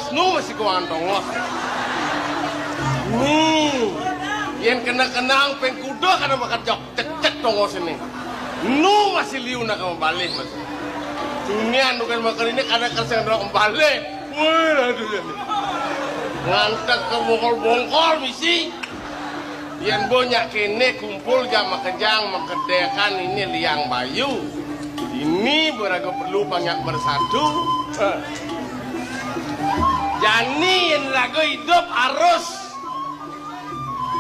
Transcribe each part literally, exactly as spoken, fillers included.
Nu masih kuangan tongos. Ni, yén kena-kena pengkuda kada bakal jok cecek tongos ini. Nu masih liu nak mabalih, Mas. Dunia nu kan makan ini kada kersa nak mabalih. Wih, aduh ya. Ngantek ke bongkol-bongkol misi. Yén bo nyak kéné kumpul jam makejang makedekan ini liang bayu. Ini beraga perlu banyak bersatu. Jani yén raga idup harus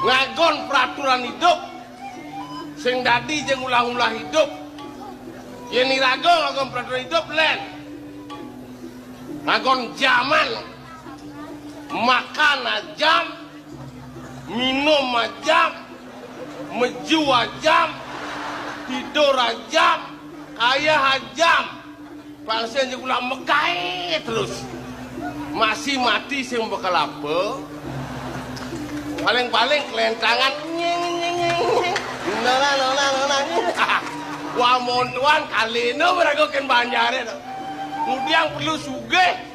ngagon peraturan idup. Sing dadi jeng ulah-ulah idup. Yén iraga ngagon peraturan idup, lén. Ngagon jaman. Makan ajam, minum ajam, meju ajam, tidur ajam, kayeh ajam. Pang sing ulah megaé terus. Masih mati sing bekelapa. Paling-paling kelentangan nying, nying, nying, nying. Nona, nona, nona, nying. Wah, montuan kali ini beraga kén banjaré to. Ngudiang perlu sugih.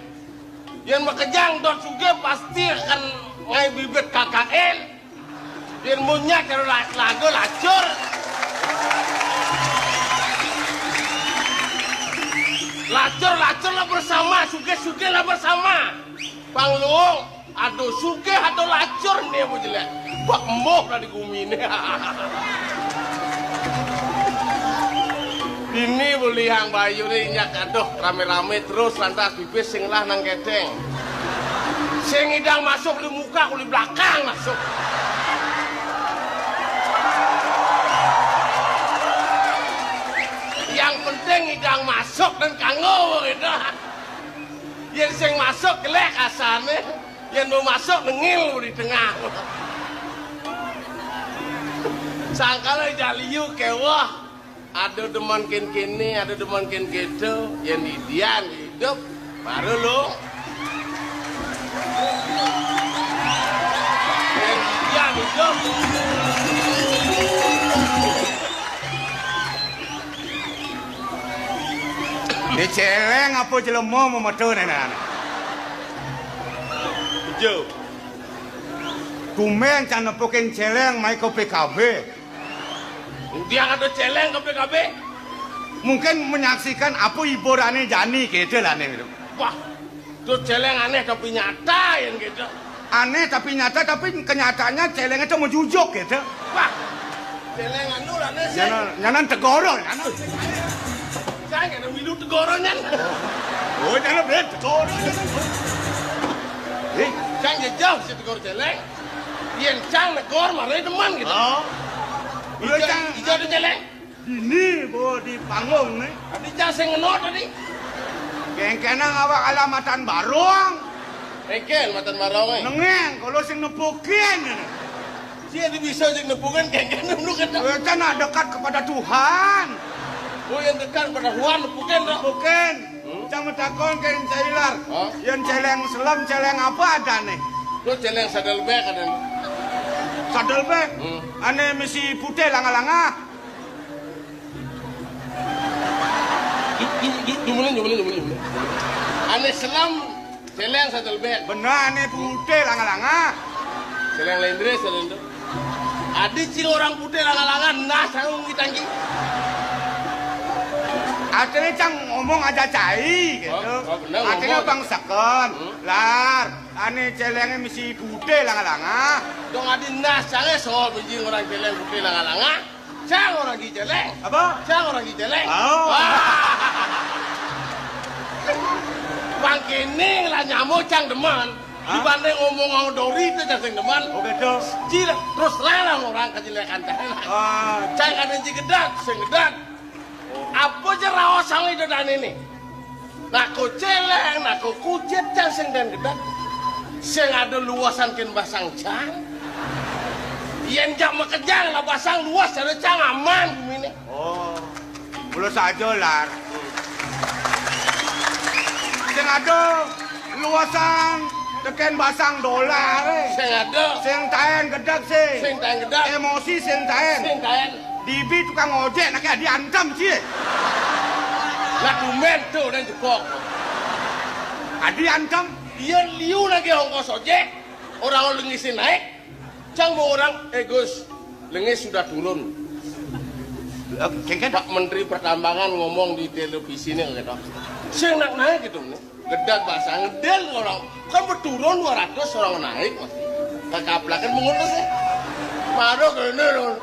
Yén makejang dot sugih pasti akan ngaé bibit K K L. Yén munyak karo la-, lagu lacur. Lacur, lacur lah bersama, sugih, sugih lah bersama. Pang luung, aduh sugih, aduh lacur né apa jelék. Bak embuh lah di gumi né. Dini beliang bayu né nyak aduh ramé-ramé terus lantas pipis sing lah nang kéténg. Sing ngidang masuk di muka kuli belakang masuk. Yang penting ngidang masuk dan kanggo gitu. Yén sing masuk jelék asané, yén mau masuk nengil di tengah. Sangkala jaliu kéweh. Ada demen kén kéné, ada demen kén kéto, yén didian idup, baru lu. Yén didian idup. Né céléng apa jelema memeto né, nah? Ijo. Tumbén cang nepukin céléng mai ka P K B. Dia ada céléng ka P K B. Mungkin menyaksikan apa hiburané jani kéto lah né. Wah, to céléng anéh tapi nyata yén kéto. Anéh tapi nyata, tapi kenyataannya céléng itu menjujuk kéto. Wah, céléng anu lah né sih. Nyanan, nyanan tegoro, nyanan. Saya nggak ada milu tegoro nyan. Oh, nyanan ben tegoro. Eh, cang jejauh si tegoro céléng. Yén cang negor malah demen gitu. Oh. Iya, ijo, cang. Ijo ada céléng. Dini bo di panggung né. Tadi cang sing ngeno tadi. Kéngkénang awak ala matan barong. Kéngkén matan barong, eh. Nengéng, kalau sing nepukin. Sia di bisa sing nepukin, kéngkén dulu kata. Kita nak dekat kepada Tuhan. Oh, yang dekat pada Tuhan, nepukin dah. Nepukin. Hmm? Cang matakon kén Cailar. Hah? Yén céléng selem, céléng apa adané? Lo céléng sadelbék adané. Sadelbék? Hmm. Ané misi putih langa-langa. Jumulin, jumulin, jumulin, jumulin. Ané selem, céléng sadelbék. Bener, ané putih langa-langa. Céléng lendré sadelbék. Adi cing orang putih langa-langa, nah, sarung kita ki. Artinya cang ngomong aja cai, gitu. Oh, oh, bener, artinya ngomong. Bang seken, hmm? Lar, ané céléngé misi putih langa-langa. Dong adi nah, cangé soal biji orang céléng putih langa-langa. Cang orang ki céléng. Apa? Cang orang ki céléng. Oh. Wah. Bang kéné lah nyamuk cang demen. Hah? Dibanding ngomong sama Dori itu cang sing demen. Oh, gitu. Cil, terus larang orang kejelekan cang. Ah. Cang ada ji gedeg, sing gedeg. Apa ja raos sang ida dané né? Nako céléng, nako kucit, cang sing dén gedeg. Sing ada luasan kén basang cang. Yén jak makejang lah basang luas, ada cang aman guminé. Oh, mula saja, Lar. Sing ada luasan tekén basang dolar, eh. Sing ada. Sing taén gedeg sih. Sing taén gedeg. Emosi sing taén. Sing taén. Dibi tukang ojek, nak adi antem sih. Lah tumbén tuh dan jebok. Adi antem. Yén liu nagih ongkos ojek, orang lengis naik, cang mau orang, "Eh Gus, lengis sudah turun." Oke, kan? Pak Menteri Pertambangan ngomong di televisi nih gitu. Sing nak naik gitu nih. Gedeg bahasa ngedel orang. Kan berturun dua ratus orang naik masih. Kakaplakan mengutus ya. Baru kene loh.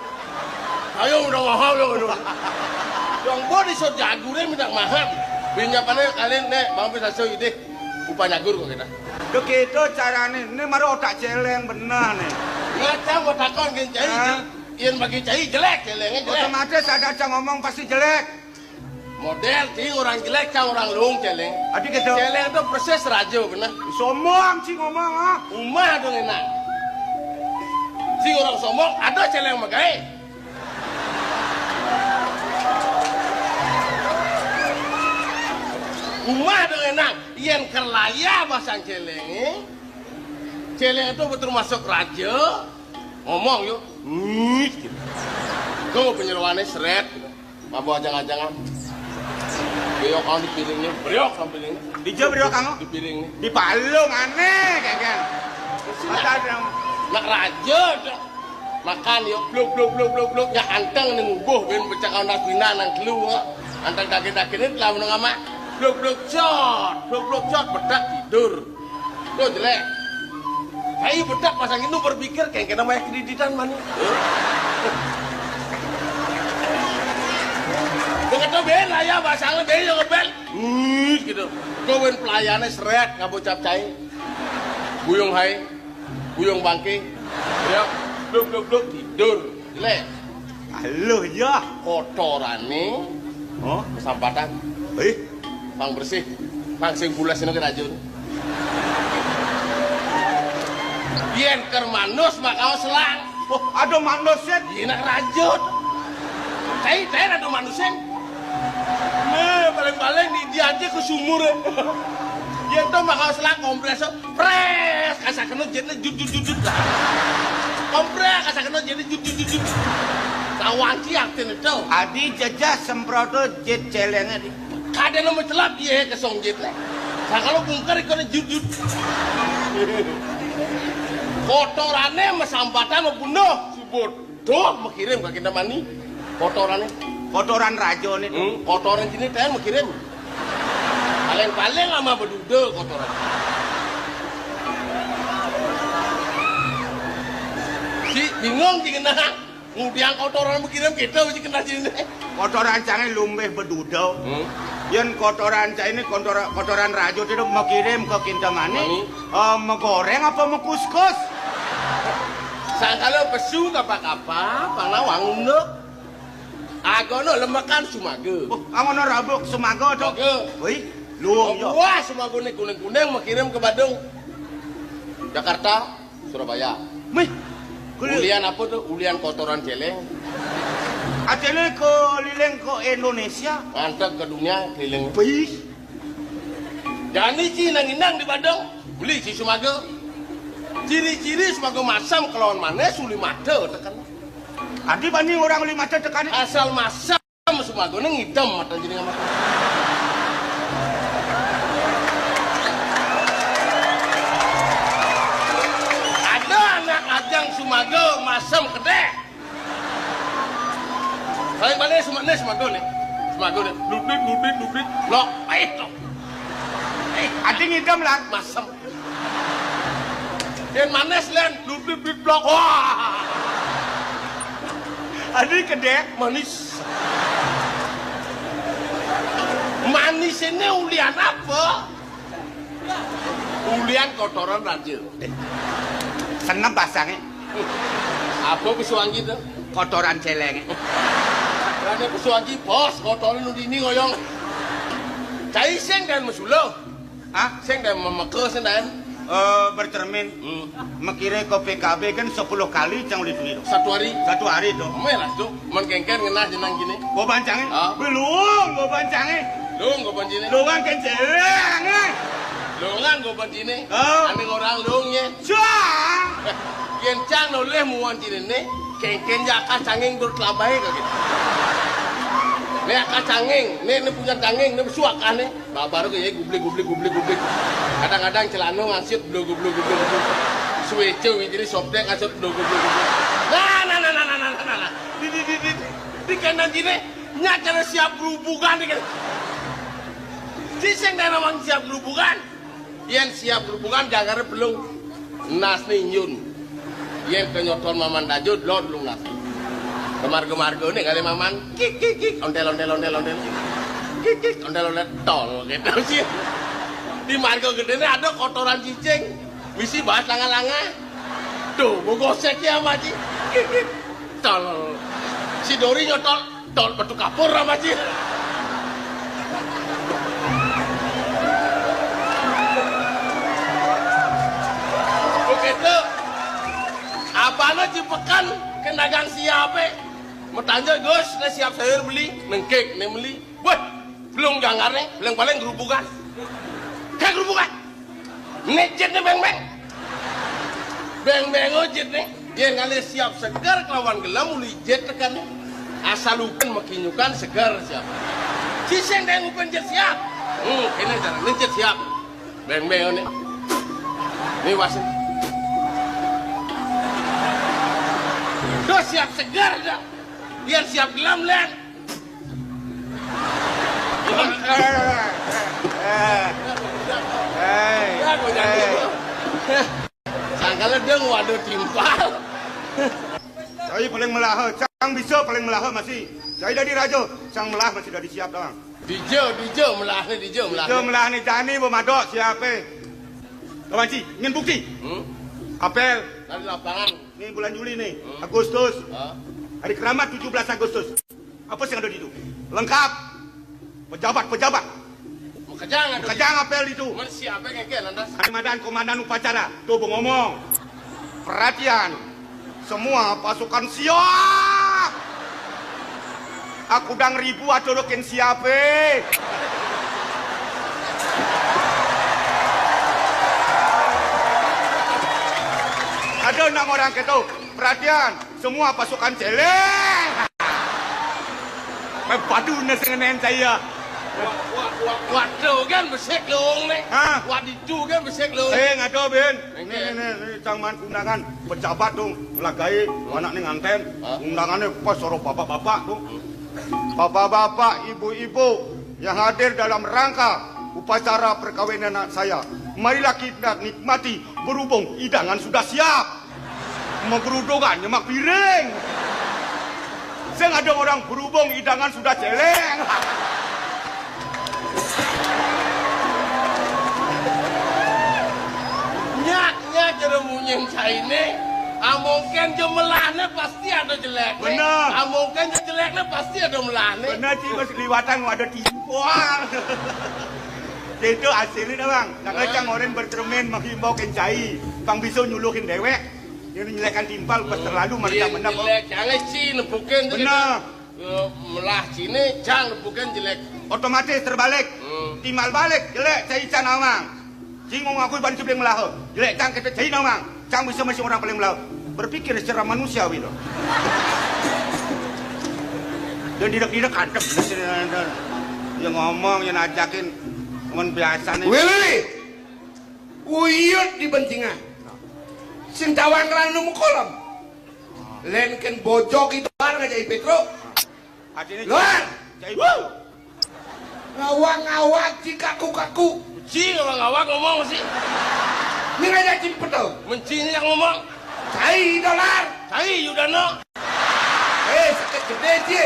Ayo udah mahal loh gitu. Yang bo di sot jagure minta mahal. Pinjapannya kalian nih, bang bisa so ide. Upah nyagur kok kita. Duh, gitu carane. Ini mari otak celeng bener nih. Ngacang otak kon gin cai. Hah? Yen bagi cai jelek celengnya jelek. Otomatis ada cang ngomong pasti jelek. Model cing orang jelek, cang orang luung celeng. Adi gitu. Celeng itu persis raja bener. Sombong cing ngomong ah. Umah dong enak. Cing orang sombong, ada celeng megai. Umah dong enak. Yen kerlaya bahasa celeng, celeng itu betul masuk raja. Ngomong yuk, ngit gitu. Tuh penyeruannya seret gitu. Mabok ajang-ajangan. Beliau kalau di piringnya, beliau kalau piringnya. Di jam beliau kamu? Di piringnya. Di palung aneh kayak kan. Mata ada. Nak raja dong. Makan yuk, bluk bluk bluk bluk bluk. Ya anteng nih ngubuh ben pecah kau nak bina nang telu. Anteng daging-dagingnya telah menengah mak. Bluk bluk shot, bluk bluk shot, bedak tidur. Tuh jelek. Kayu bedak pasang itu berpikir kayak kena banyak kreditan mana. Dengan tuh ben lah ya pasang ben yang ngebel. Hmm, gitu. Kau ben pelayannya seret ngabocap cai. Buyung hai, buyung bangke. Ya, bluk bluk bluk tidur. Jelek. Aluh ya. Kotorane. Oh, kesampatan. Eh, pang bersih. Pang sing bulas ini raja. Yen ker manus makau selang. Oh, ada manus sih. Yen nak rajut. Cai ten ada manusin. Nah, paling-paling di dia aja ke sumur. Yen to makau selang kompres. Pres, asa kena jitnya jut jut jut jut lah. Kompres, asa kena jitnya jut jut jut jut. Lawan si aktin itu. Adi jejah semprot jit celengnya di. Kada nama celap iya ke song jit lah. Nah kalau bungkar ikon jut jut. Kotorannya masambatan mau bunuh. Subur. Tuh, mau kirim ke kita mani. Kotorannya. Kotoran raja nih. Hmm, kotoran sini ten mau kirim. Paling-paling lama berduda kotoran. Si bingung si kena. Ngudiang kotoran mau kirim kita mesti kena sini. Kotoran cange lumbeh berduda. Hmm. Yen kotoran cange ini kotoran, kotoran raja itu mau kirim ke kita mani. Mani. Eh, mau goreng apa mau kuskus? Sangkala pesu kapa-kapa, panawang unduk. Agono lemekan sumaga. Oh, angono rabuk sumaga to. Sumaga. Wih, luwung yo. Wah, sumagane kuning-kuning mau kirim ke Badung. Jakarta, Surabaya. Mih. Ulian apa tuh? Ulian kotoran celeng. Acele keliling ke Indonesia. Ngantek ke dunia keliling. Wih. Jani ci nang inang di Badung. Beli ci sumaga. Ciri-ciri sumaga masam kelawan manis uli mata tekan. Adi bani orang uli mata tekan. Asal masam. Sumagone ngidem mata jenengan mata. Ada anak ajang sumaga masem kedeh. Saya balik sumaga nih, sumaga nih. Sumaga nih. Lubit, lubit, lubit. Lok, pahit lok. Eh, adi ngidem lah. Masem. Yang manis len, lubit, lubit, blok. Wah. Adi kedek manis. Manis ini ulian apa? Ulian kotoran raja. Seneng pasangnya. Apa pesuangi tuh? Kotoran celeng. Karena pesuangi bos, kotoran udah ini ngoyong. Cai sing dan mesuluh. Ah, sing dan memeke sing dan. Eh, bercermin. Hmm. Mekire ke P K B kan sepuluh kali cang ulit niru. Satu hari. Satu hari tuh. Melas tuh. Men kengken ngenah jenang gini. Goban cange? Ah. Belum, goban cange. Lung goban cine. Lungan kenceng, eh. Lungan goban cine. Oh. Ane orang lungnya. Cang. Yen cang noleh muan cine ne, kengken ya akah canging dur telabai kagit. Ne akah canging, ne, ne punya canging, ne besuak ane. Babar kaya gublig, gublig, gublig, gublig. Kadang-kadang celana ngasut, blog, blog, blog, blog. Suweca wijine sobdek ngasut, blog, blog, blog. Nah, nah, nah. Di, di, di, di. Di kandang dine, nya cara siap gerubugan, di kandang. Ci sing dana wong siap gerubugan. Yen siap gerubugan, jagare belung. Nasne nyun. Yen kenyoton maman dajud, lod lung nas. Kemarga-margane kali maman. Kik, kik, kik. Ontel, ontel, ontel, ontel. Kik, kik. Ontel, ontel. Tol, gitu sih. Di marga gedene ada kotoran cicing. Misi bahas langa-langa. Tuh, gua gosek ya, Maji. Kik, kik. Tol. Si Dori nyotol. Tol metu kapur, Maji. Begitu. Abana cipekan ke dagang siape? Metanja, "Gus, ne siap sayur beli, nengkek ne beli." Wah, belum jangkarne, paling-paling gerubukan. Kayak gerubukan. Nih, jit nih, beng-beng. Beng-beng, oh, jit nih. Yen ngalih siap seger kelawan gelem uli jit tekan. Asal upen mekinyukan seger siap. Ci sing deng upen jit siap. Hmm, ini cara, ini jit siap. Beng-beng, oh, nih. Nih, wasin. Duh, siap seger dah. Yen siap gelem, Len. Sangkal ledeng, waduh, timpal. Cai paling melaha, cang bisa paling melaha masih. Cai dadi raja, cang melah masih dadi siap doang. Dija, dija melahne, dija melahne. Dija melahne jani bo madok siape? Kawan ci, ingin bukti? Hmm? Apel. Dari lapangan. Nih bulan Juli nih, hmm. Agustus. Hah? Hari keramat tujuh belas Agustus. Apa sing ada di itu? Lengkap. Pejabat-pejabat. Makejang ada. Makejang apel itu. Cuman siapa yang ngeke, lantas? Komandan, komandan upacara. Tuh, gua ngomong. Perhatian. Semua pasukan siap. Aku dang ribu aturukin siape. Ada enam orang keto. Perhatian. Semua pasukan celeng. Pepadu ne sengenen saya. Wa-, wa-, wa-, waduh kan besik lung nih. Hah? Waditu kan besik lung. Eh, ngado, Ben. Ini, ini, ini, ini, cang man undangan. Pejabat dong, lagae, anak nih nganten. Hah? Undangannya pas soro bapak-bapak tuh. Bapak-bapak, ibu-ibu yang hadir dalam rangka upacara perkawinan anak saya, marilah kita nikmati berhubung hidangan sudah siap. Mau gerudukan, nyemak piring. Saya nggak ada orang berhubung hidangan sudah celeng. Nyak, nyak, jero munyeng caine. Amongken jemelahne pasti ada jelekne. Bener. Amongken jelekne pasti ada melahne. Bener, Ci, Mas, liwatan ada timpal. Itu hasilnya, Bang. Cang, hah? Cang orang bercermin menghimbau kencai. Pang bisa nyuluhin dewek. Yang nyelekan timpal pas terlalu, hmm, mereka iya, menang, jelek. Jangan, Ci, nepukin tuh. Bener. Gitu. Eh, melah sini, cang, bukan jelek. Otomatis terbalik. Hmm. Timbal balik, jelek, cai can awang. Cing mau ngakui ban sibling melah. Jelek, cang, kita cai nawang. Cang bisa masih orang paling melah. Berpikir secara manusiawi loh. Dan tidak-tidak adem. Yang ngomong, yang ajakin. Cuman biasa nih. Willy, uyut di bencingan. Sing tawang kelana nemu kolam. Len ken bojog itu luar ngajak Petro. Artinya luar. Cai. Wuh. Ngawak-ngawak, ci kaku-kaku. Ci ngawak-ngawak ngomong sih. Ini ngajak Cimpeto. Mencinya ngomong. Cai dolar. Cai Yudano. Eh, sakit gede, Ci.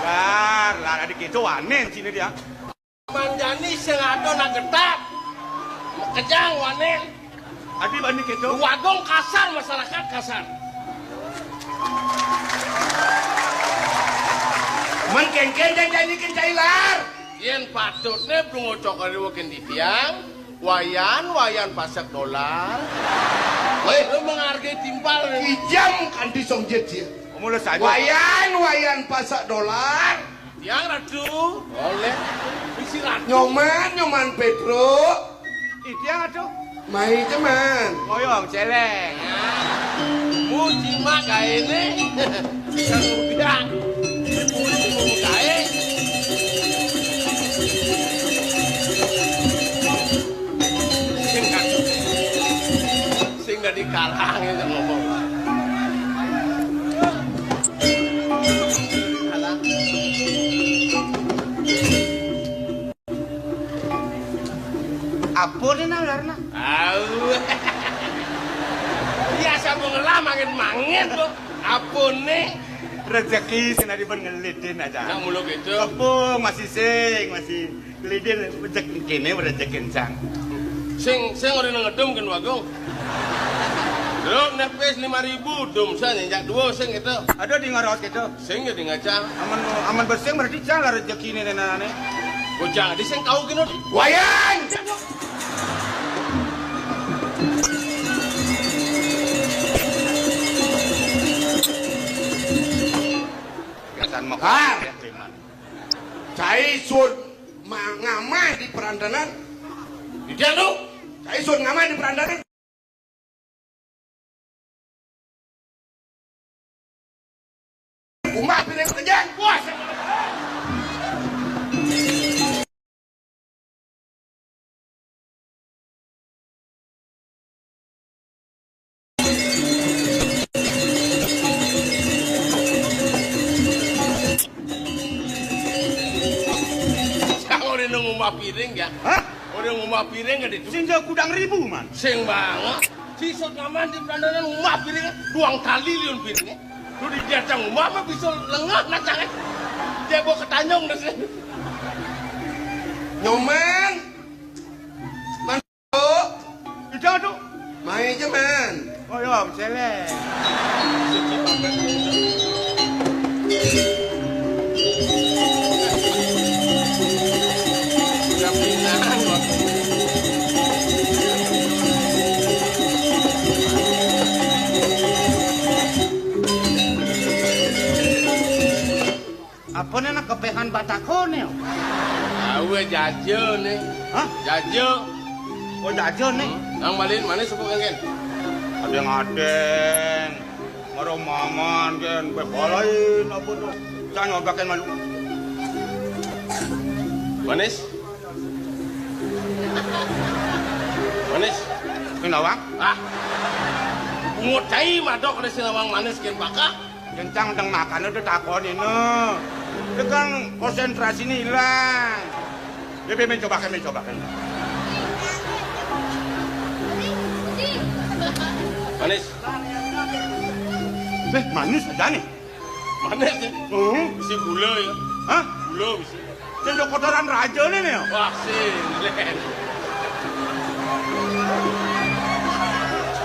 Lar, lar, adik itu wanen sini dia. Manjani sing ada nak getap. Kejang wanen. Adi bani kedo. Wagung kasar, masyarakat kasar. Men kengken janjani kencai lar. Yen patutne bungo cokor wekin titiang, wayan, wayan pasak dolar. Weh, lu menghargai timpal. Kijam kanti songjet ya. Omong lu saja. Wayan, wayan pasak dolar. Tiang Ratu. Oleh. Bisi Ratu. Nyoman, Nyoman Petro. Ih, tiang Ratu. Mai ceman. Koyong celeng. Muji mak gaene. Yang udah. Muji mak gaene. Kalang itu ngomong. Kalang. Apa nih nang karena? Au. Biasa mau ngelah mangit-mangit kok. Apa nih? Rezeki sing adi ben ngelidin aja. Nak mulu gitu. Tepung masih sing, masih ngelidin rezeki kene rezeki encang. Sing sing ora ngedum kan Bagong. Lho nepis lima ribu dum sing nyenjak dua sing gitu. Aduh di ngaros gitu. Sing ya di ngaca. Aman aman bersing berarti cang lah rezeki ini nenane. Bocah di sing kau kino. Wayang. Kesan mau. Ah. Cai sun ma-, ngamah di perandanan. Di dia lu. Cai sun ngamah di perandanan. Umah piring kejang. Wah. Sang ora nang umah piring ya. Hah? Ora nang umah piring kan itu. Sing jauh kudang ribu, man. Sing banget. Si Sut ngaman di perandanan umah piring, duang tali liun piring. Lu di dia cang umah mah bisa lengah nacangnya. Dia bawa ke Tanjung dah sih. Nyoman. Man. Itu tuh. Main aja, man. Oh iya, selek. Apa nih anak kepehan batakone? Awe jajo nih. Hah? Jajo. Oh, jajo nih. Hmm. Nang malin mana suku kangen? Ada yang adeng. Maro maman kan, kowe balain apa tuh? Jangan nyobakin malu. Manis? Manis? Ini nawang? Ah. Bungut cai madok ada sinawang manis kan baka. Kencang deng makan udah takon ini. Tegang konsentrasi ini hilang. Bebe mencobakan, mencobakan. Manis. Eh, manis aja nih. Manis ya? Hmm. Bisi gula ya? Hah? Gula bisi. Sing kotoran raja nih nih. Wah, sih.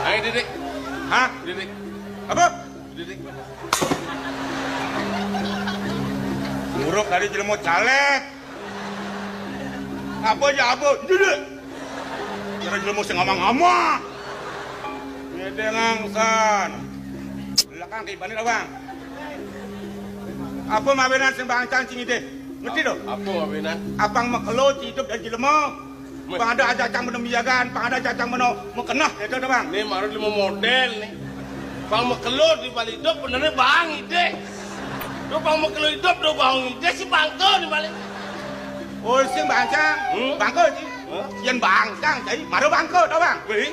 Ayo, Didik. Hah? Didik. Apa? Didik. Muruk dari jelema caleg. Apa ya apa? Duduk. Kira jelema sing ngomong-ngomong. Ngedeng angsan. Belakang kayak bani dah, Bang. Apa mabenan sing bangcang cing ide? Ngerti dong? Apa mabenan? Apang makelo hidup dan jelema. Pang ada aja cang beno miagan, pang ada aja cang beno mekenah, itu dah, Bang. Ini marah lima model nih. Pang makelo di balik hidup benernya bang ide. Lu pang makelo hidup, lu bang ide si bangko di balik. Oh, sing bangcang. Hmm? Bangko, Ci. Hah? Yen bangcang, Ci. Maro bangko, tau, Bang? Wih,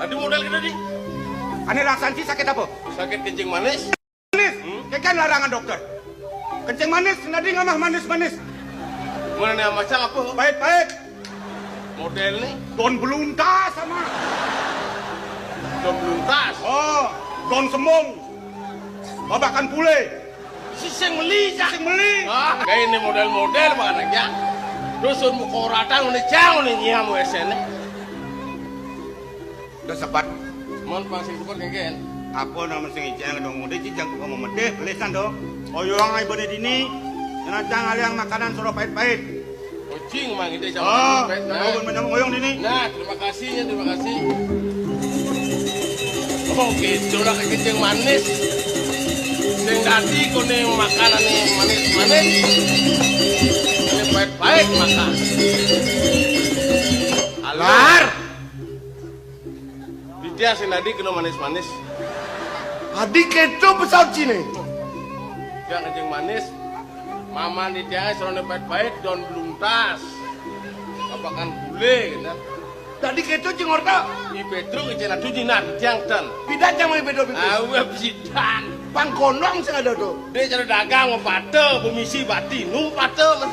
ada model gitu, di. Ane rasan, Ci, sakit apa? Sakit kencing manis. Manis. Hmm? Kekan larangan dokter. Kencing manis, nadi ngamah manis-manis. Mana nih, macam apa? Pahit-pahit. Model nih. Daun beluntas sama. Daun beluntas. Oh, daun semung. Babakan pule. Si sing meli, Cak. Sing meli. Ah, kayak ini model-model banget ya. Dusun muka rata ngene jang ngene nyiam wesene. Udah sebat. Mon pang sing sepet ngeken. Apa nama sing ijang dong? Udah cijang kok mau medeh, belisan dong. Oyong ae bone dini. Kena cang aliang makanan soro pahit-pahit. Kucing mang itu sama. Oh, nah, menyambung oyong dini. Nah, terima kasih ya, terima kasih. Oh, gitu lah kencing manis. Sing dadi kone makanan manis-manis. Ini pahit-pahit makan. Alar. Ditya sing dadi kena manis-manis. Adi keco pesawat Cina. Dia kencing manis. Mama ditya serone pahit-pahit daun beluntas. Apakan gule gitu. Dadi kéto, Cing Orta. I Pétruk, i Cén Adu, Cina Dujang, dan. Pidan cang mangkin Pétruk, Pétruk. Awe, pidan. Pang gondong sing ada to. Dé cara dagang, mau pate, bumisi, bati, nu pate, Mas.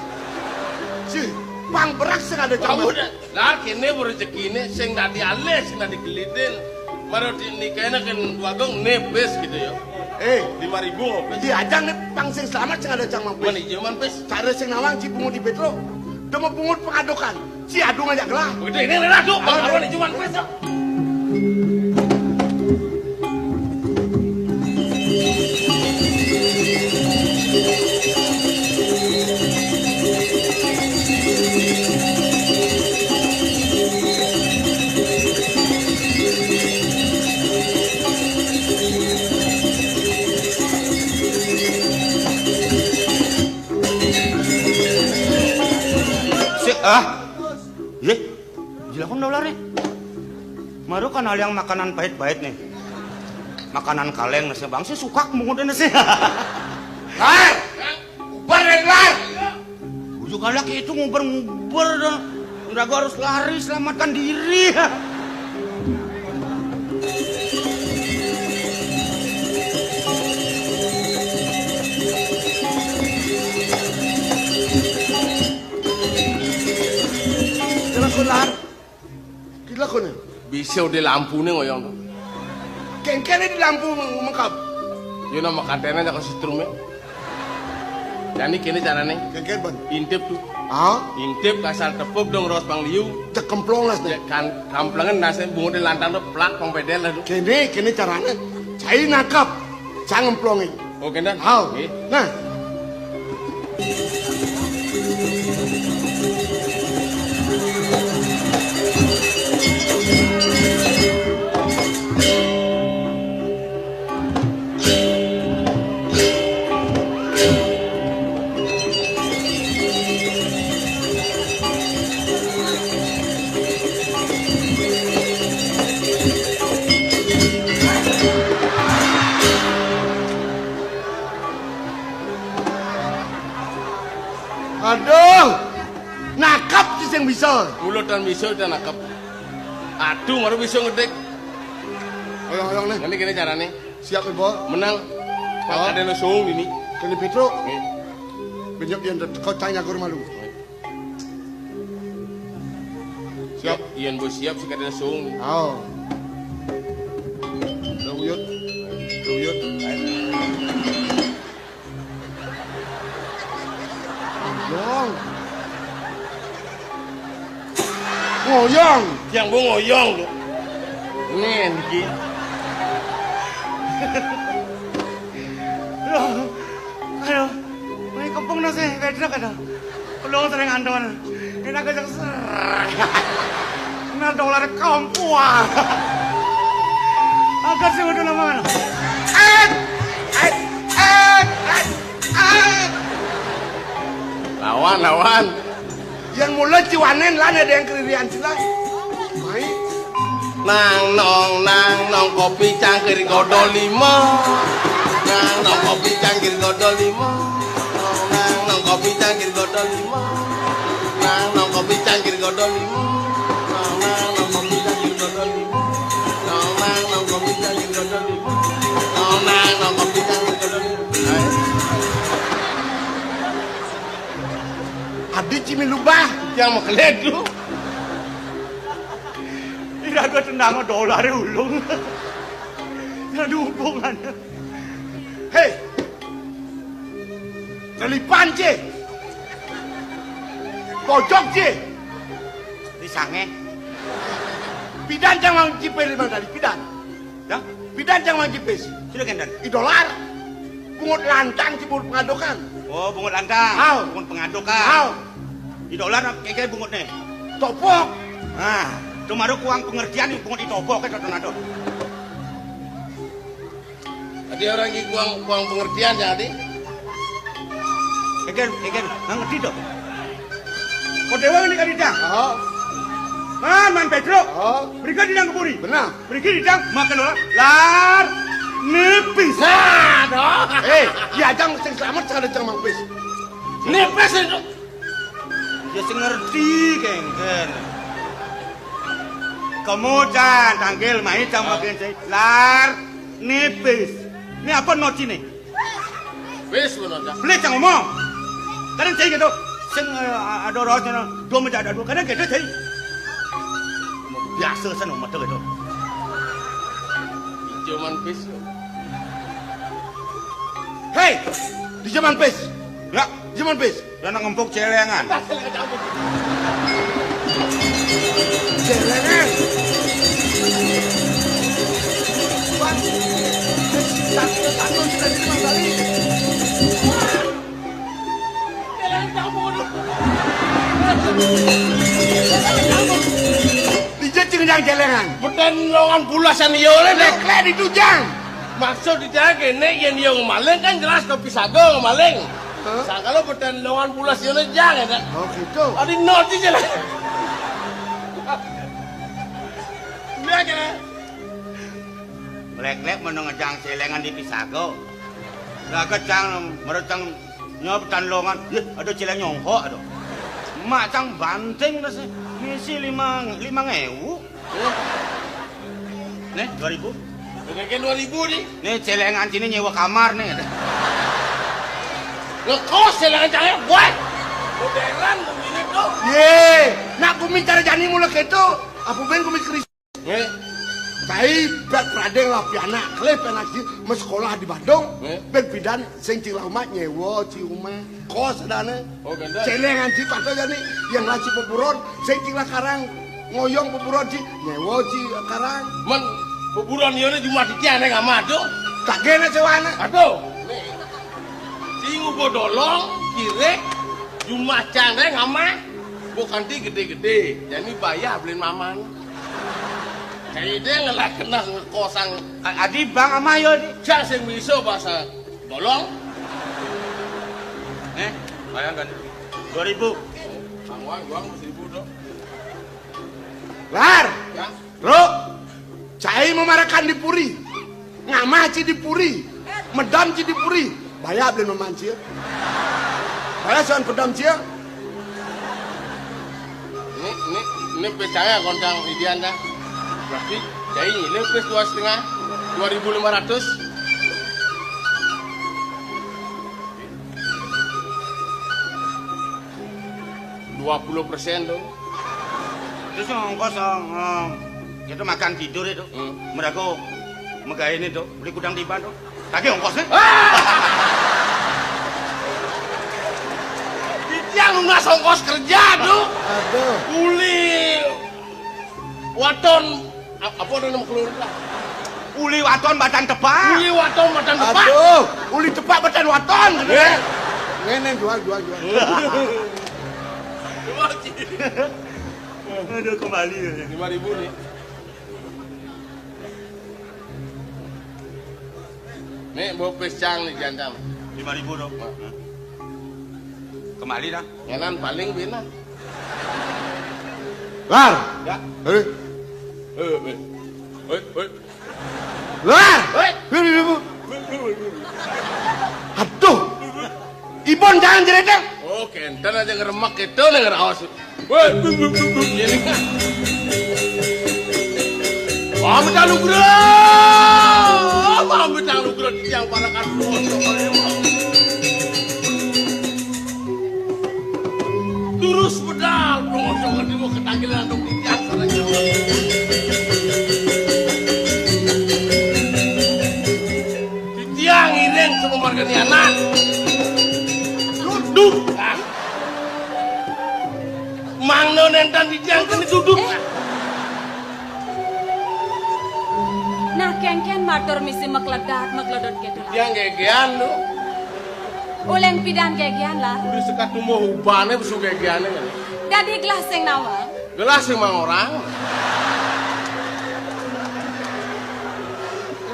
Si, pang berak sing ada cang. Kamu dah, lah, kéné rezekiné, sing dadi alih, sing dadi gelidin. Maro di nikaina kén Bagong, né pis gitu ya. Eh, lima ribu, pis. Di ajang né pang sing selamat, sing ada cang mang pis. Mana ijo mang pis? Cara sing nawang, ci pungut di Pétruk. Demo pungut pengadokan. Si Adu ngajak gelah. Udah ini lah tuh, Bang Arwan cuma pes. Sik, ah. Yé, jilakon dolar nih. Maru kan aliang makanan pahit-pahit nih. Makanan kaleng nasi bangsi sukak mungutnya nasi. Lar, ubar dari lar. Ujuk anak itu nguber-nguber dah. Udah gua harus lari selamatkan diri. Jelas, Lar. Gila kono. Bisa udah lampu nih ngoyong tuh. Kengkene di lampu mengkap. Yo nama kantena aja ke setrum ya. Jadi kini caranya. Kengken ban. Intip tuh. Ah? Intip kasar tepuk dong ros pangliu. Cek kemplong lah. Cek kan kamplengan nasi bungut di lantang tuh plak pang pedel lah tuh. Kene kene caranya. Cai nangkap. Cang ngemplongin. Oke, Dan. Hau. Oke. Nah. Aduh, nakap sih yang bisa. Mulut dan bisa udah nakap. Aduh, baru bisa ngedek. Oyong-oyong nih. Ini gini caranya. Siap, Ibu. Menang. Pak, ada lo song ini. Kena Petro. Nih. Benyok yang kau tanya ke rumah lu. Siap. Ian bos siap sih kada sung. Oh. Udah uyut. Udah uyut. Ngoyong. Ngoyong. Yang bu ngoyong lu. Ini Enki. Aduh, aduh, ini kempung nasi, bedrek ada. Belum sering anton. Ini aku cek ser. Nah, dolar kampuan. Agak sih udah lama mana? Eh, eh, eh, eh, eh. Lawan, lawan. Yang mula ciwanen lah ada yang keririan sila. Mai. Nang nong nang nong kopi cangkir godol lima. Nang nong kopi cangkir godol lima. Nang nong kopi cangkir godol lima. Nang nong kopi cangkir godol lima. Nang nang nong kopi cangkir godol lima. Nang nang nong kopi cangkir godol lima. Nang nang nong kopi cangkir godol lima. Adi cimi lubah. Yang mau keledu. Ira dua tendang dolar ulung. Ada hubungannya. Hei. Telipan, Ci. Pojok, Ci. Di sange. Pidan cang mang cipir limang tali pidan. Dah? Pidan cang mang cipis. Sudah kendan. I dolar. Bungut lantang ci bungut pengadokan. Oh, bungut lantang. Hau. Bungut pengadokan. Hau. I dolar keke bungut nih. Topok. Nah, itu maru kuang pengertian nih bungut i topok ke tonado. Tadi orang ki kuang kuang pengertian jadi. Egen, egen, nggak ngerti tuh. Kau dewa ini kan tidak. Oh. Man, man Pedro. Oh. Mereka tidak keburi. Benar. Mriki didang makan ora lar nipis. Nah, dong. Eh, ya jang sing selamat sing ada jang mangpis. Nipis itu. Ya sing ngerti kengken. Kemudian tanggil mai cang makin cai. Lar, nipis. Ini apa nocine? Wis ngono, Cak. Beli cang ngomong. Kadang cai gitu. Sing, eh, ada roh sana. Dua meja ada dua. Kadang gitu cai. Biasa sana mata gitu. Cuman pis. Hei, di zaman pis. Ya, di zaman pis. Lah nang ngempuk celengan. Celengan. Bang, satu-satu sudah lima kali. Dijejeng jang celengan. Beten longan bulasan iya oleh, Dek. Leklek ditujang. Maksud dijang kene, yen iya ngemaling kan jelas kopi sago ngemaling. Hah? Sangkalo beten longan bulas iya oleh jang, ya, Dek. Oh, gitu. Adi nol di jalan. Iya, kene. Leklek meneng ngejang celengan di pisago. Lah kecang, merecang nyop tan longan. Yeh, ada celeng nyongkok ada. Mak cang banting dah sih. Misi lima, lima ngewu. Nih, dua ribu. Kagak dua ribu nih. Nih, celengan sini nyewa kamar nih. Ngekos celengan cang gue. Modern begini tuh. Ye, nak gumi cara jani mula gitu. Apa ben gumi keris? Nggih. Cai bet pradeng lah pianak, kelih penak ji, mes sekolah di Badung. Nggih. Ben pidan sing cing lah umat nyewa ci umah. Kos adane. Oh, ganda. Celengan ci patut jani, yang lah ci beburon, sing cing lah karang, ngoyong beburon ci, nyewa ci karang. Men, beburon iya ne cuma titian yang amat tuh. Tak gene sewane. Aduh. Nih. Sing ugo dolong, kirek, cuma cang deh ngamah. Bukan ti gede-gede, jadi bayar beliin maman. Kayak dia ngelak kena ngekosang. A-, adi bang ama yo di. Cak sing bisa bahasa tolong. Eh, bayangkan. Dua ribu. Bang Wan, gua seribu dong. Lar. Ya. Bro, cai memarakan di puri. Ngamah ci di puri. Medam ci di puri. Bayar beli maman ci. Bayar soal pedam ci. Ini, ini, ini percaya kontang idian dah. Berarti cai ini plus dua setengah, dua ribu lima ratus. Dua puluh persen tuh. Terus yang ongkos, eh, eh, itu makan tidur itu. Hmm. Mereka megain itu, beli kudang tiban tuh. Tagih ongkosnya. Ah! Dia lunas ongkos kerja tuh. Aduh. Uli waton, ap-, apa ada nama keluar? Uli waton badan tepak. Uli waton badan tepak. Aduh, uli tepak badan waton. Ya. Ngene jual, jual, jual. Aduh, kembali ya. Lima ribu nih. Nih, bawa pisang nih, jantam. Lima ribu dong. Kembali dah. Ngenan paling bina. Lar. Ya. Eh. Eh, eh. Oi, oi. Lar. Oi. Lima ribu. Aduh. Ibon jangan jeredek. Oh, kenten aja ngeremek gitu, nih ngeraos. Woi, bung, bung, bung, bung. Ini kan. Pamit anugerah. Pamit anugerah di tiang parakan. Terus bedal, bro, jangan dibawa ketangkilan dong di tiang sana, jangan. Titiang iring sama marga ni anak. Duduk, ah. Mangno nentan titiang kene duduk. Eh. Nah, kengken matur misi mekledat, mekledot gitu lah. Titiang gegean lu. Uleng pidan gegean lah. Udah sekat tumuh ubane besu gegeane kan. Dadi gelas sing nawang. Gelas sing mangorang.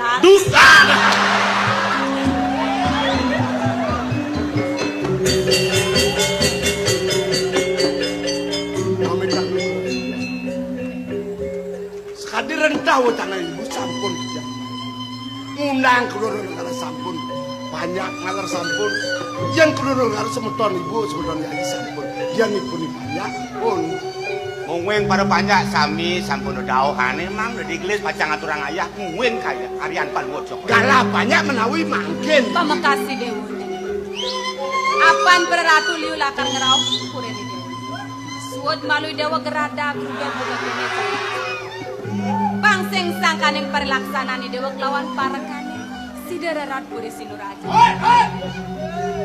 Lah. Dusta. Sekadi rentah wetana ibu sampun. Ngundang keluarga negara sampun. Banyak ngalar sampun. Yang keluarga negara semeton ibu, semeton yayi sampun. Yang ibu ni banyak pun. Mungguing para panjak sami sampun dauhane mang digelis pacang aturang ayah mungguing kaya Aryan Palungguh Cokor. Galah panjak menawi mangkin. Pamekas Déwa. Apan Praratu liu lakar ngrauh purine Déwa. Suud malu Déwa geradag rubah buka kene. Pang sing sangkaning parilaksanane Déwa kelawan parekane. Sida rerat puri Sinuraja. Hei, hei!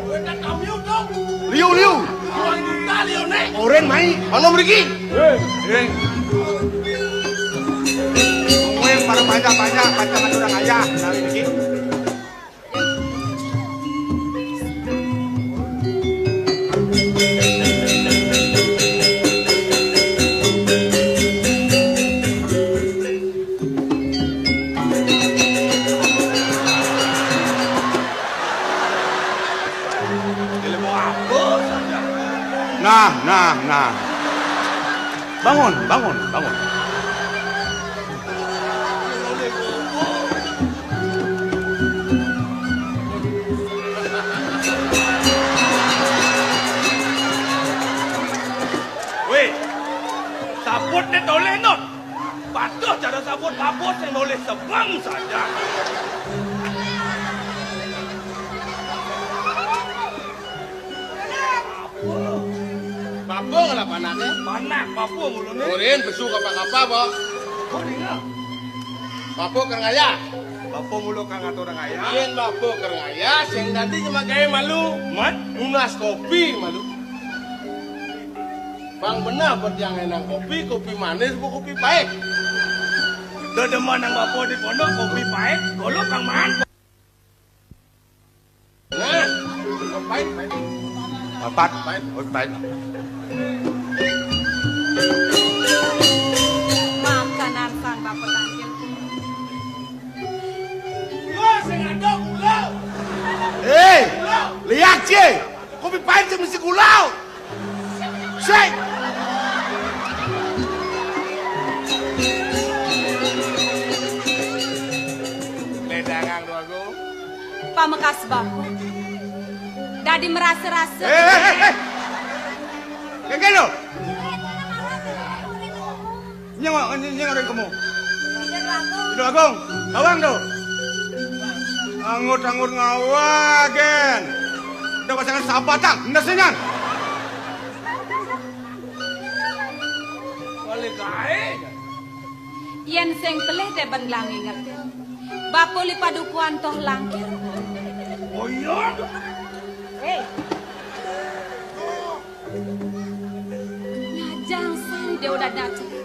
Kowe tak kami dong. Liu, liu. Orang kita liu nek. Oren mai. Ana mriki. Hei, hei. Kowe para panjak-panjak, panjak aturang ayah, nawi niki. Ilmu apa saja? Nah, nah, nah. Bangun, bangun, bangun. Weh, sabut ne toleh, Not. Patuh cara sabut babut sing nolih sebeng saja. Bapa ngelah panake? Panak bapa mulune. Murin besu kapa-kapa, Bok. Kok ningal? Bapa kereng ayah. Bapa mula kang atur ayah. Yen bapa kereng ayah, sing dadi nyemagae malu. Mat? Nunas kopi malu. Bang benah petiang enang kopi, kopi manis apa kopi pahit? Dedeman nang bapa di pondok kopi pahit, kula kang maan. Nah, kopi pahit, pahit. Papat. Pahit. Kopi pahit. Makanan sang bapa tangkil. Gula sing ada gula. Eh, liak, Ci. Kopi pahit sing mesti gula. Sing. Ledangang, Dwagung. Pamekas bapa. Dadi merasa-rasa. Eh, eh, eh, eh. Kengken lo. Nyeng, nyeng, nyeng ring kemu. Ida Agung, bawang to. Angut-angut ngawag, Gen. Ida pasangan sabatang, endes nyan. Balik ae. Yen sing pelih te ben gelah ngingetin. Bapa li padukuan toh langkir. Oh iya. Eh. Ngajang sang Déwa dadi acekake.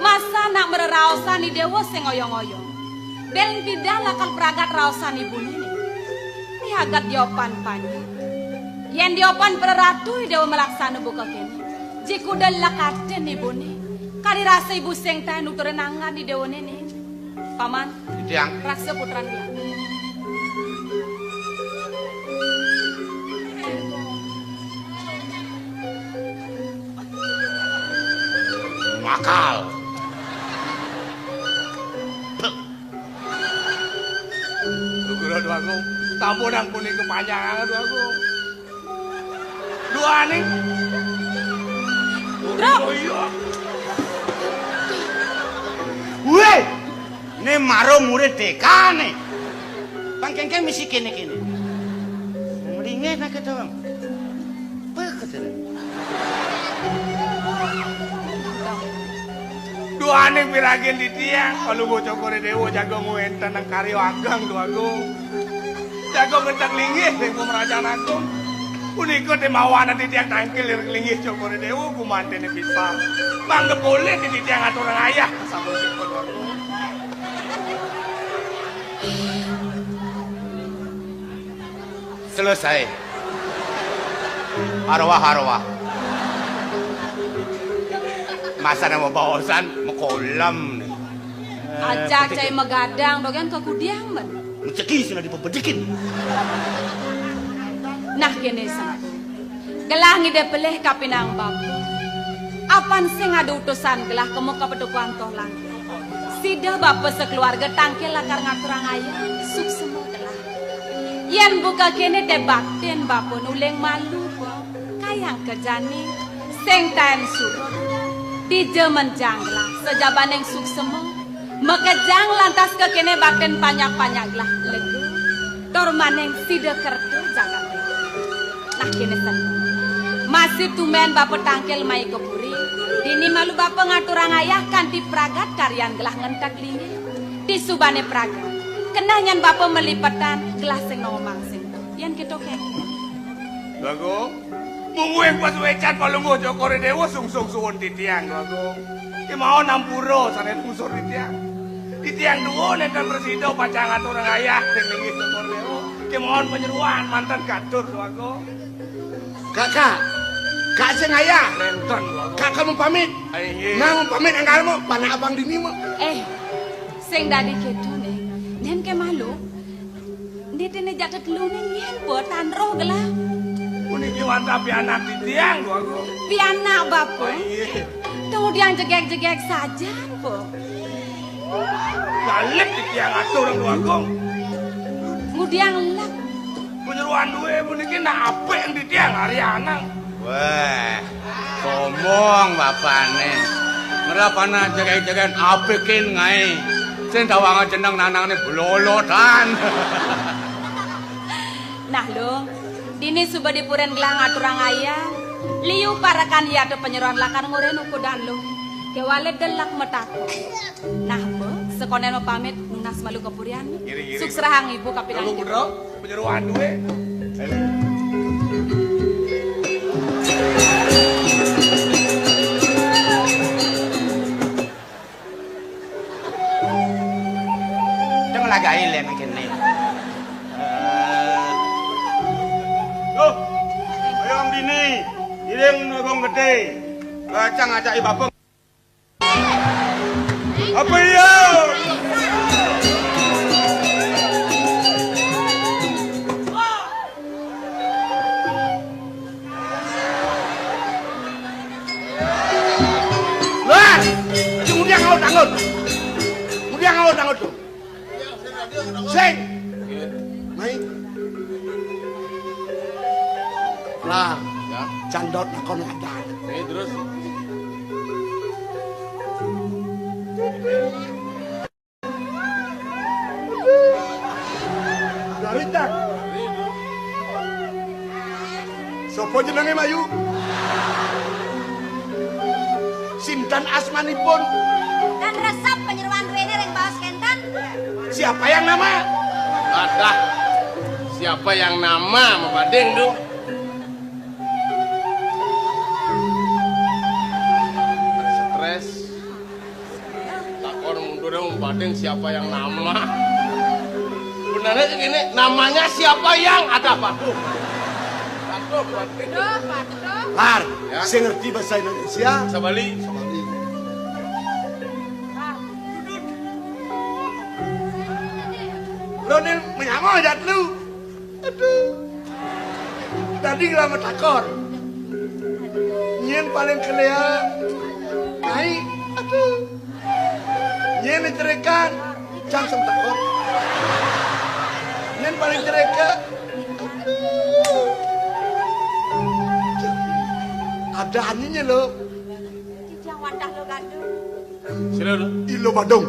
Masa nak mreraosan Déwa sing oyong-oyong. Bel pidan lakar pragat raosan ibune. Miaget diopan panjak. Yen diopan praratu Déwa malaksana buka kene. Jikuda lekatin ibune. Kari rasa ibu sing taen nuturin angan Déwane ne. Paman, Titiang. Raksa putran kula. Makal. Lho, kula, Dwagung. Tabuh nang punika panjang, Dwagung. Duane. Bro. Oh iya. Weh, ne maro murid T K ne. Bang kengkeng misi kene-kene. Mlingeh nak ketawang. Apa ketene? Duane piragin titiang, Palungguh Cokore Dewa jaga ngwenten nang karya ageng, Dwagung. Jaga ngentek linggih ring pemerajan agung. Punika te mawanan titiang tangkil ring linggih Cokore Dewa gumantene pisan. Mangga polih titiang aturang ayah sampun sipun, Dwagung. Selesai. Arwah-arwah. Masa nama baosan makolam nih. Ajak cai magadang, dogen kakudiang, men. Rezeki sing dipebedikin. Nah, kene, Sangku. Gelah ngidih pelih kapinang bapa. Apan sing ada utusan gelah kemu ka padukuhan toh langkir. Sida bapa sakeluarga tangkil lakar ngaturang ayah, suksema gelah. Yen buka kene te baktin bapa nuling malu, po. Kayang kejani, sing taen surut. Dija menjang gelah sajabaning suksema, makejang lantas ka kene bakten panyak-panyak gelah lega, tur maning sida kerta jagat. Nah, kene sen. Masih tumben bapa tangkil mai ka puri, dini malu bapa ngaturang ayah kanti pragat karyan gelah ngentek linggih. Disubane pragat, keneh nyen bapa malipetan gelah sing nomang sing. Yen kita kengken. Bagus. Mungguing pasuecan Palungguh Cokor I Dewa sungsung suwun titiang, Déwa Agung. Kemawon ampura sané lungsur titiang. Titiang duwur nénten prasida pacang ngaturang ayah ring linggih Cokor I Dewa. Kemawon panyeroan manten katur, Déwa Agung. Kakak, kak sing ayah. Nénten, Déwa Agung. Kakak mau pamit. Ah, inggih. Nah, mau pamit enggal mau, panak abang dini mau. Eh, sing dadi kéto, Ning. Nén ké malu. Nitine jatah teluné nyen po tan roh gelah. Puniki wantah pianak titiang, Déwa Agung. Pianak bapa? Oh, iya. Kemudian jegeg-jegeg sajan po. Galip titiang atur, Déwa Agung. Ngudiang lek. Panyeroan duwe puniki nak apik titiang ari anang. Wah, sombong bapane. Ngrep anak jegeg-jegen apikin ngae. Sing tawang jeneng nanangne blolotan. Nah, Lung, dini suba dipuren gelah ngaturang ayah. Liu parekan yata panyeroan lakar nguren ukudan, Lung. Kewale delak metakon. Nah, Mbok, sekonden mapamit nunas malu kapurian. Ngiring, ngiring. Sukserahang ibu kapinang. Kamu putra, penyeroan duwe. Deng lagae len kene. Eh. Loh, ayo dini, iring nogong gede. Eh, cang ajak ibabeng. Apa iya? Lah, aja ngudiang ngaut-angut. Ngudiang ngaut-angut tuh. Sing. Mai. Lah, ya. Candot nakon adan. Eh, terus? Garitang. Sapa jenenge, Mayu? Sinten asmanipun? Dan resep panyeroan duwene ring baos kenten. Siapa yang nama? Adah. Siapa yang nama, mabading, Dung? Stres. Takon mundur, mabading siapa yang nama. Benarnya gini, namanya siapa yang ada, Pak? Aduh, Pak. Duh, Pak, duh. Lar, ya. Sing ngerti bahasa Indonesia. Sabali. Sabali. Lo nih menyama jat lu. Aduh. Tadi ngelamar takon. Nyen paling kelea naik. Aduh. Nyen cerekan, cang sem takon. Nyen paling cereka. Ada aninya lo. Ijang wadah lo gaduh. Sira lo. Ilo badung.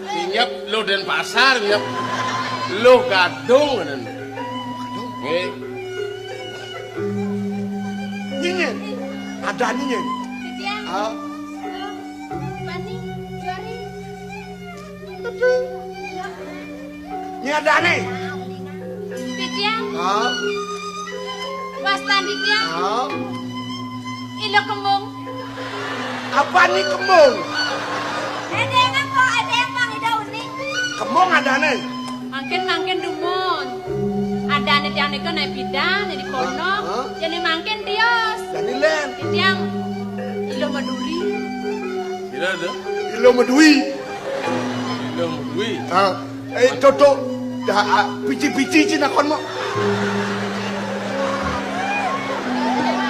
Minyak lo Denpasar, minyak lo gadung. Nggih. Nyinyin. Ada nyinyin. Titiang. Ah. Pani, Jori. Nyadane. Titiang. Ah. Wastan titiang. Ah. Ilo kembung. Apa ni kembung? Ada yang apa? Ada yang bang, ada unik. Kembung adane. Mangkin, mangkin dumun. Adane tiang nika naik bidan, jadi kono. Hah? Jadi mangkin tios. Jadi len. Tiang ilo maduri. Ilo tu? Ilo madui. Ilo madui. Ah, eh, toto. Dah, ah, pici-pici cina kon mo.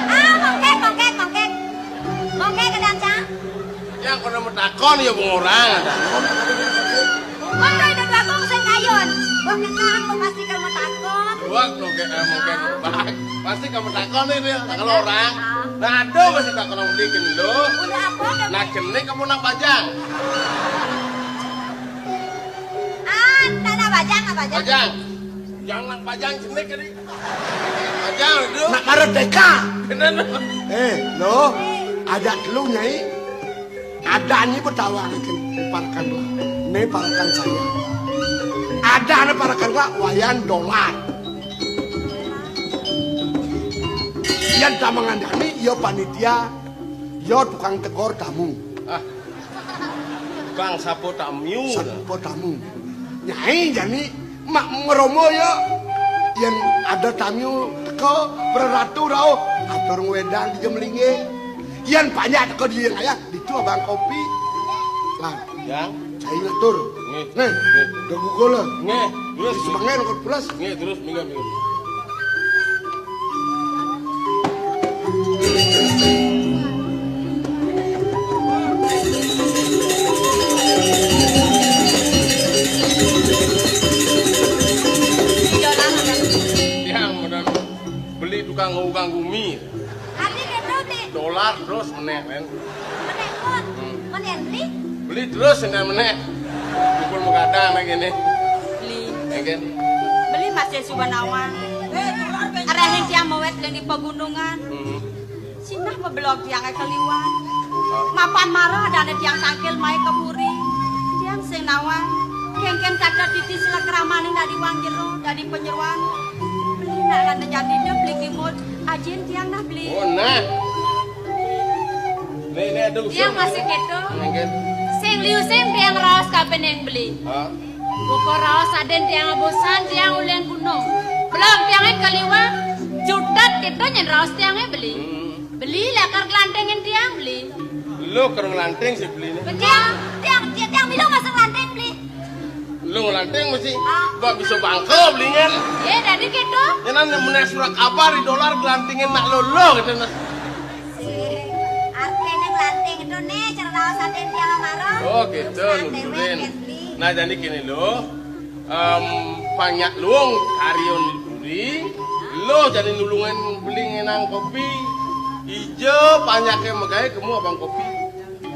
Ah, mongkek, mongkek, mongkek. Mongkek ke dansa. Yang kono matakon ya wong orang ada. Kono ida bakong sing kayun. Wah, kenang kok pasti kamu takon. Wah, mongkek, eh, mongkek. Pasti kamu takon ini ya, kalau orang. Ah. Nah, aduh, masih tak kenal beli gendut. Udah apa, Kak? Nah, cenik kamu nak bajang. Ah, tak nak bajang, nak bajang. Bajang. Jangan nak bajang, cenik tadi. Bajang, aduh. Nak merdeka. Kenapa? Eh, lo, ada lu, Nyai. Ada ni bertawang ni parekan lah. Ni parekan saya. Ada ni parekan lah, Wayan Dolar. Yan tak mengandani, yo panitia, yo tukang tegor tamu. Ah, tukang sapo tamu. Sapo tamu. Nyai jani mak ngeromo yo. Yan ada tamu teko bereratu rauh. Atur ngwedang di jemelinge. Yan banyak teko di yang ayah, ditu abang kopi. Lah, Yang? Cai ngatur. Nggih. Nih, nggih. Udah gugur lah. Nggih, terus. Sebengen kok pulas. Nggih, terus minggu minggu. Yang benar beli tukang ugang gumi. Arti dia tuh di Dolar terus meneh, men. Meneh pun. Hmm. Meneh beli. Beli terus, enggak meneh. Pukul begadang lagi nih. Beli. Ya kan? Beli masih suba nawang. Arahin tiang mawet di pegunungan. Hmm. Sinah mabelog tiang ke liwan. Mapan marah dane tiang tangkil mai ke puri. Tiang sing nawang. Kengken kata titi sila keramaning dadi wang jero, dadi penyeruan. Beli nak lan jadi dep beli kimut. Ajin tiang nah beli. Oh, nah. Nih, nih, aduh. Tiang masih keto. Mungkin. Sing liu sing tiang raos kaben yang beli. Hah? Buka raos aden tiang bosan, tiang ulian gunung. Belum tiangnya keliwa, jutat keto nyen raos tiangnya beli. Hmm. Beli lakar kelantengin tiang beli. Lo ker ngelanting sih beli nih. Tiang, tiang, tiang, tiang milo masuk lanting beli. Lo ngelanting mesti. Ah. Bak bisa bangke beli nyen. Ya, dadi keto. Nyenan meneh surat kabar di Dolar gelantingin nak lo lo gitu nah. Si artinya gelanting itu nih, cara raos aden tiang amaro. Oh, gitu, lanting nunjurin. Wet, beli. Nah, jadi gini lo. Em, banyak luung karya nuturi, lo jani nulungan beli ngenang kopi. Ija banyake magae kemu abang kopi.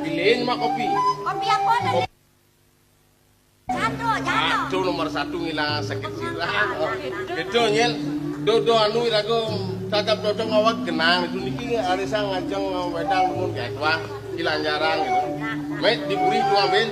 Pilih mak kopi. Kopi apa tuh? Kopi jando, jando. Satu, nomor satu ngilang sakit sirah. Betul, nyen. Do, do anu irago tatap dodong awak genang itu niki arisan ngajeng wedang mun kayak wah ilang jarang gitu. Met di puri tuang ben.